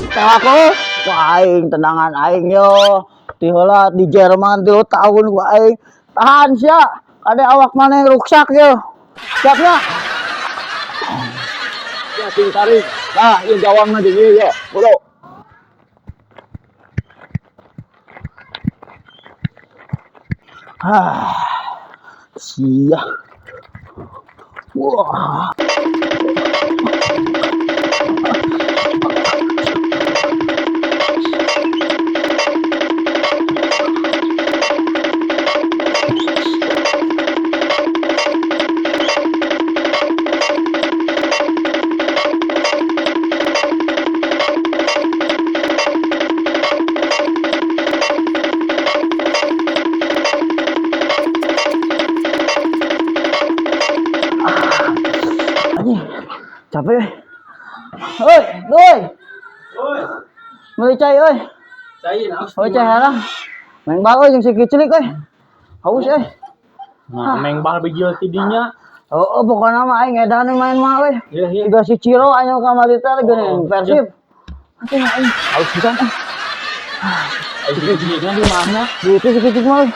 Teh aku, ku aing tendangan aing yo. Ti heula di Jerman 3 tahun ku aing. Tahan sia. Kade awak maneh ruksak yo. Siap ya? Ya sing tarik. Nah, ieu gawangna di ieu ya. Bro. Ah. Sia. Wah. Anjing. Capek. Oi, doi. Oi, Meuli cai euy. Cai naon? Oi, cai harang. Main bal euy jeung si Kicilik euy. Haus euy. Nah, main bal bijil ti dinya. Oh, pokoknya mah aing edan main mah euy. Iya. Tiga si Ciro anu kamari teh geuning Persib. Atuh aing Haus pisan. Ai si Kicilikna di mana? di itu si Kicik mah euy.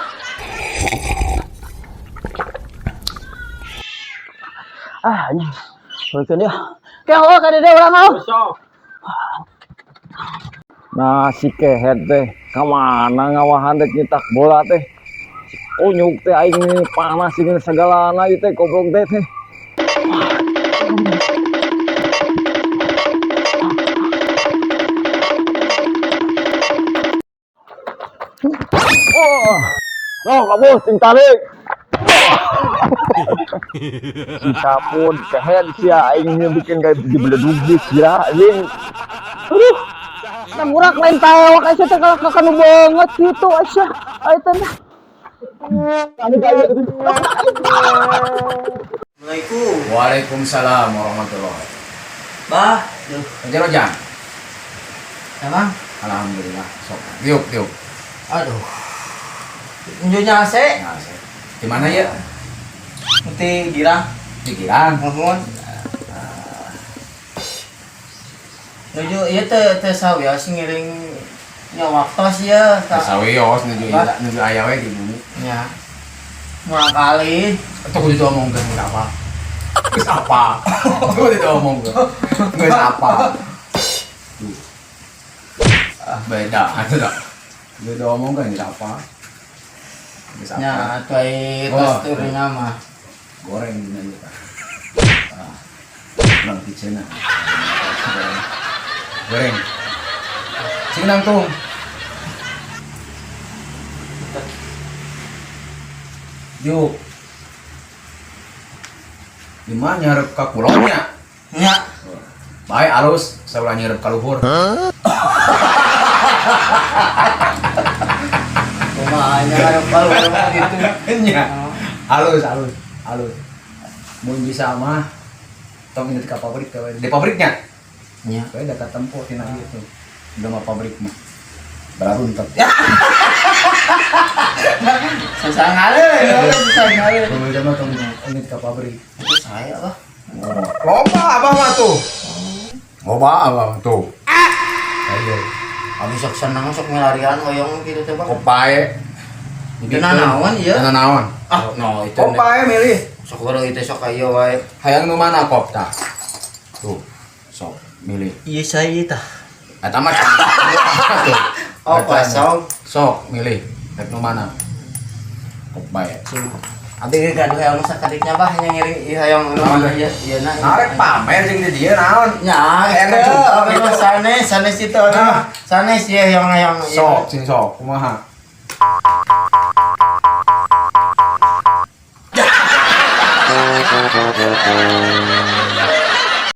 Ah, anjing. Beukeun dia. Ke heueuh ka dieu urang mah. Sok. Nah, si kehed teh kamana ngawahan teh nyetak bola teh. Si Onyuk teh aing ini panas ini segalana ieu teh goblok teh teh. Oh, no, kamu sing tarik. Si Sapun kehed sia aing ini bikin kayak dibeledug sia anjing. Aduh. Nah, murah lain tawak aja teh kalah ka nu banget gitu aja. Ayo teh. Assalamualaikum. Waalaikumsalam warahmatullahi. Bah, duh, Kerja lo jang? emang? Alhamdulillah. Sok. Tiup, tiup. Aduh. Njunya AC, Nah, saya. Di mana ya? nanti girang. Di Girang. Mohon. Nuju ieu teh teh sawios ngiring nya waktos ya. Sawios nuju Bah. nuju aya we di bumi. Nya. Murang kali. Atau kudu diomongkeun geus apa? Geus apa? Kudu diomongkeun. Geus apa? Tuh. Ah, beda atuh dah. Kudu diomongkeun geus apa? Geus apa? Nya atuh ai tos Oh. turunna mah. Goreng dina ieu tah. Ah. Urang piceuna. Goreng. Goreng. Sing nangtung. Yuk. Di mana nyarep ka kulonnya? Nya. Bae alus, saulah nyarep ka luhur. Kumaha nya ngarep kalau gitu. Nya. Alus, alus, alus. Mun bisa mah tong ini ka pabrik teh we. Di pabriknya. Nya. Bae da katempo tina ieu tuh. Udah mah pabrik mah. Bararuntet. Susah ngale, susah ngale. Mun bisa mah tong ini ka pabrik. Itu saya lah. Loba abah mah tuh. Loba abah mah tuh. Ayo. Abi sok seneng sok milarian hoyong gitu teh, Bang. Kopae. Itu nanaon ieu? Nanaon. Ah, no itu. Kopae milih. Sok baru itu sok aya wae. Hayang nu mana kop tah? Tuh. Sok milih. Iya saya tah. Eta mah tuh. Oh, Eta mah. kosong. Sok milih. Rek nu mana? Kop bae. Abi ge gaduh hayang nu sakadiknya bah nya ngiring ieu hayang nu Naon? ieu ieu na. Narek pamer jeung di dieu naon? Nya, Hayang itu ngejungkang abi gitu. mah sanes, sanes itu abi mah. Sanes ieu hayang hayang ieu. Sok sing sok kumaha?